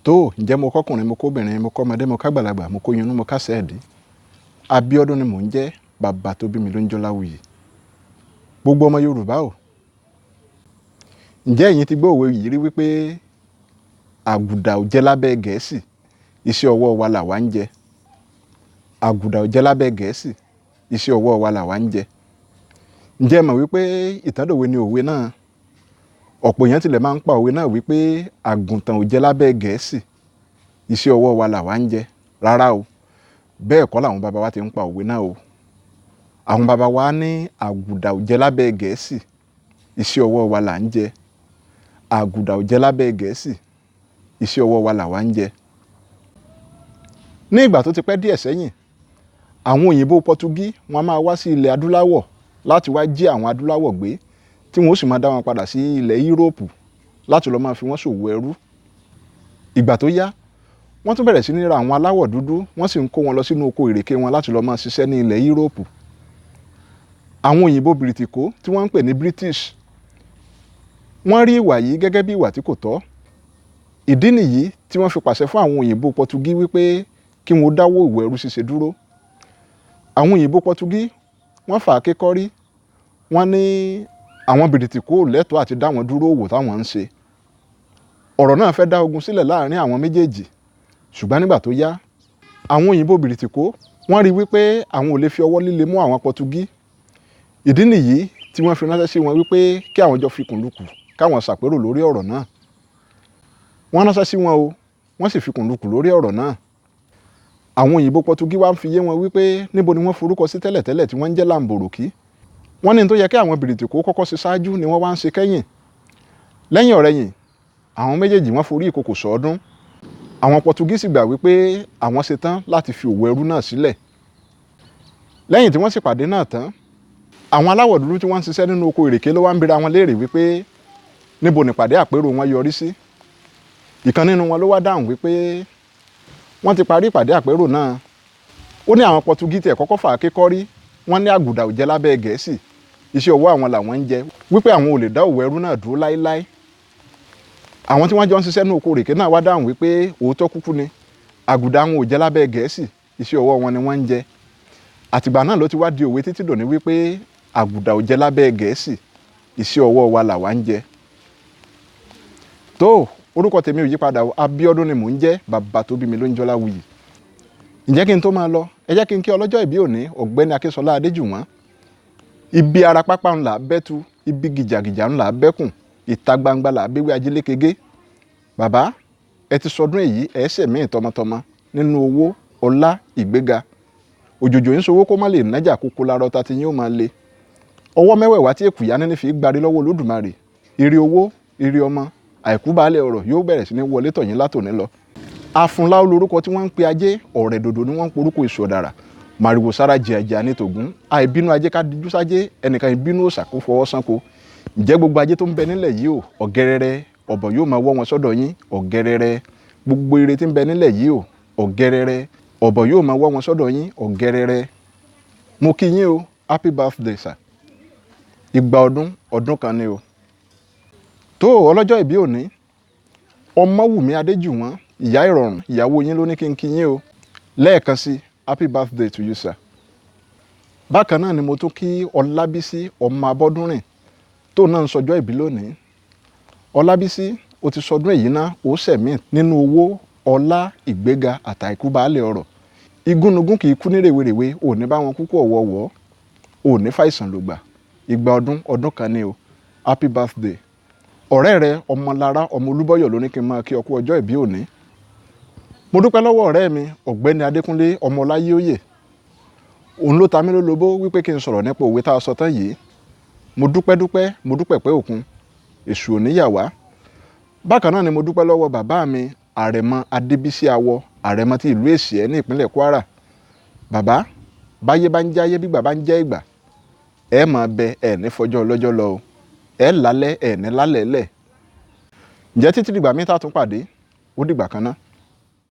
Tó ǹjẹ́ mo kọ́kùnrin, mo kóbìnrin, mo kọ́mọdé, mo kágbàlagbà, mo kóyinú, mo kásẹ̀ ẹ̀dí. Abíọ́dún ni mò ń jẹ́, bàbá tó bí mi ló ń jẹ́ Ọláwuyì. Gbogbo ọmọ Yorùbá o, ǹjẹ́ ẹ̀yin ti gbọ́ òwe yìí rí wípé àgùdà ò jẹ́ lábẹ́ Gẹ̀ẹ́sì, iṣẹ́ ọwọ́ wa làwa ń jẹ? Àgùdà ò jẹ́ lábẹ́ Gẹ̀ẹ́sì, iṣẹ́ ọwọ́ wa làwa ń jẹ. Ǹjẹ́ ẹ mọ̀ wípé ìtàndòwe ni òwe náà? Ọ̀pọ̀ èèyàn tilẹ̀ máa ń pa òwe náà wípé àgùntàn ò jẹ́ lábẹ́ Gẹ̀ẹ́sì, iṣẹ́ ọwọ́ wa làwa ń jẹ. Rárá o, bẹ́ẹ̀ kọ́ làwọn bàbá wa ti ń pa òwe náà o. Àwọn bàbá wa ní àgùdà ò jẹ́ lábẹ́ Gẹ̀ẹ́sì, iṣẹ́ ọwọ́ wa là ń jẹ. Àgùdà ò jẹ́ lábẹ́ Gẹ̀ẹ́sì, iṣẹ́ ọwọ́ wa làwa ń jẹ. Ní ìgbà tó ti pẹ́ díẹ̀ sẹ́yìn, àwọn òyìnbó Pọtugí wọn máa wá sí ilẹ̀ adúláwọ̀ láti wá jí àwọn adúláwọ̀ gbé, tí wọn ó sì máa dá wọn padà sí ilẹ̀ Yúróòpù láti lọ máa fi wọ́n ṣòwò ẹrú. Ìgbà tó yá, wọ́n tún bẹ̀rẹ̀ sí ní ra àwọn aláwọ̀ dúdú, wọ́n sì ń kó wọn lọ sínú oko ìrèké wọn láti lọ máa ṣiṣẹ́ ní ilẹ̀ Yúróòpù. Àwọn òyìnbó Bìrìtìkó tí wọ́n ń pè ní British, wọ́n rí ìwà yìí gẹ́gẹ́ bí ìwà tí kò tọ́. Ìdí nìyí tí wọ́n fi pàṣẹ fún àwọn òyìnbó Pọtugí wípé kí wọ́n dáwọ́ òwò ẹrú ṣíṣe dúró. Àwọn òyìnbó Pọtugí wọ́n fà á kékọ́rí, wọ́n ní àwọn Bìrìtìkó ò lẹ́tọ̀ọ́ àti dá wọn dúró òwò táwọn ń ṣe. Ọ̀rọ̀ náà fẹ́ dá ogun sílẹ̀ láàrin àwọn méjèèjì, ṣùgbọ́n nígbà tó yá, àwọn òyìnbó Bìrìtìkó wọ́n rí wípé àwọn ò lè fi ọwọ́ líle mú àwọn Pọtugí. Ìdí nìyí tí wọ́n fi ránṣẹ́ sí wọn wípé kí àwọn jọ fikùn lukùn, káwọn ṣàpérò lórí ọ̀rọ̀ náà. Wọ́n ránṣẹ́ sí wọn o, wọ́n sì fikùn lukùn lórí ọ̀rọ̀ náà. Àwọn òyìnbó Pọtugí wá ń fi yé wọn wípé níbo ni wọ́n forúkọ sí tẹ́lẹ̀tẹ́lẹ̀ tí wọ́n ń jẹ́ Làǹbòròkí. Wọ́n ní tó yẹ kí àwọn Bìrìtìkó kọ́kọ́ ṣe ṣáájú ni wọ́n wá ń ṣe kẹ́yìn. Lẹ́yìn ọ̀rẹyìn, àwọn méjèèjì wọ́n forí ìkòkò sọ́ọ́dún. Àwọn Pọtugí sì gbà wípé àwọn ṣe tán láti fi òwò ẹrú náà sílẹ̀. Lẹ́yìn tí wọ́n sì pàdé náà tán, àwọn aláwọ̀ dúdú tí wọ́n ń ṣiṣẹ́ nínú oko ìrèké ló wá ń bira wọn léèrè wípé níbo nípàdé àpérò wọn yọrí sí. Ìkan nínú wọn ló wá dáhùn wípé wọ́n ti parí ìpàdé àpérò náà. Ó ní àwọn Pọtugí tiẹ̀ kọ́kọ́ fà á kékọ́rí, wọ́n ní àgùdà ò jẹ́ lábẹ́ Gẹ̀ẹ́sì, iṣẹ́ ọwọ́ àwọn làwọn ń jẹ, wípé àwọn ò lè dá òwò ẹrú náà dúró láéláé. Àwọn tí wọ́n jọ ń ṣiṣẹ́ ní oko ìrèké náà wá dáhùn wípé òótọ́ kúkú ni, àgùdà àwọn ò jẹ́ lábẹ́ Gẹ̀ẹ́sì, iṣẹ́ ọwọ́ wọn ni wọ́n ń jẹ. Àtìgbà náà ló ti wá di òwe títí dòní wípé àgùdà ò jẹ́ lábẹ́ Gẹ̀ẹ́sì, iṣẹ́ ọwọ́ wa làwa ń jẹ. Tó, orúkọ tèmi ò yípadà o, Abíọ́dún ni mò ń jẹ́, bàbá tó bí mi ló ń jẹ́ Ọláwuyì. Ǹjẹ́ kí n tó máa lọ, ẹ jẹ́ kí n kí ọlọ́jọ́ ìbí òní, Ọ̀gbẹ́ni Akínsọlá Adéjùwọ̀n. Ibi ara pápá ńlá bẹ́tu, ibi gìjàgìjà ńlá bẹ́kùn, ìta gbangba là béwé ajílékegé. Bàbá, ẹ ti sọdún èyí, ẹ ṣẹ̀mí tọmọtọmọ nínú owó, ọlá, ìgbéga. Òjòjò ń sowó kó má lè nájà kókó lárọ́ ta ti yín ó máa le. Ọwọ́ mẹ́wẹ̀ẹ̀wá tí èkùyá níní fi gbárí lọ́wọ́ Olódùmarè. Ire owó, ire ọmọ, àìkú baálẹ̀ ọ̀rọ̀ yóò bẹ̀rẹ̀ sí ní wọlé tọ̀ yín látòní lọ. Afunláwo lorúkọ tí wọ́n ń pe ajé, ọ̀rẹ́ dòdò ni wọ́n ń porúkọ èso ọ̀dàrà. Màrìwò sára jìàjìà ní tògún, àìbínú ajé ká dijú sájé, ẹnìkan ìbínú òòṣà kó fọwọ́ sánko. Ǹjẹ́ gbogbo ajé tó ń bẹ nílẹ̀ yìí o, ọ̀gẹ́rẹ́rẹ́, ọ̀bọ̀ yóò máa wọ́ wọn sọ́dọ̀ yín, ọ̀gẹ́rẹ́rẹ́. Gbogbo ire tí ń bẹ nílẹ̀ yìí o, ọ̀gẹ́rẹ́rẹ́, ọ̀bọ̀ yóò máa wọ́ wọn sọ́dọ̀ yín, ọ̀gẹ́rẹ́rẹ́. Mo kí yín o, happy birthday sir. Ìgbà ọdún, ọdún kan ni o. Tó ọlọ́jọ́ ìbí òní, Ọmọ́wùmí Adéjùwọ̀n, ìyá ìrọ̀rùn, ìyàwó yín ló ní kí n kí yín o. Lẹ́ẹ̀kan sí, happy birthday to you sir. Bákan náà ni mo tún kí Ọlábísí ọmọ Abọ́dúnrìn tó náà ń sọjọ́ ìbí lónìí. Ọlábísí, o ti sọdún èyí ná, ó sẹ̀mí nínú owó, ọlá, ìgbéga àtàìkú baálẹ̀ ọrọ̀. Igúnnugún kì í kú ní rèwerèwe, ò ní bá wọn kúkú ọ̀wọ̀ọ̀wọ́, ò ní fàìsàn lògbà. Ìgbà ọdún, ọdún kan ni o. Happy birthday. Ọ̀rẹ́ rẹ Ọmọlára ọmọ Olúbọ́yọ̀ ló ní kí n máa kí ọ kú ọjọ́ ìbí òní. Mo dúpẹ́ lọ́wọ́ ọ̀rẹ́ mi Ọ̀gbẹ́ni Adékúnlé ọmọ Ọláyíóyè. Òun ló ta mí lólobó wípé kí n sọ̀rọ̀ nípa òwe tá a sọ tán yìí. Mo dúpẹ́ dúpẹ́, mo dúpẹ́ pẹ́ òkun, èṣù ò ní yà wá. Bákan náà ni mo dúpẹ́ lọ́wọ́ bàbá mi Àrẹ̀mọ Adébísí Awọ, Àrẹ̀mọ ti ìlú Èsìẹ́ ní ìpínlẹ̀ Kwara. Bàbá, báyé bá ń jáyé, bígbà bá ń jẹ́ ìgbà, ẹ máa bẹ, ẹ ní fọjọ́ ọlọ́jọ́ lọ o. Ẹ lálẹ́, ẹ ní lálẹ́ lẹ̀. Ǹjẹ́ títí dìgbà míì tá a tún pàdé, ó dìgbà kan náà.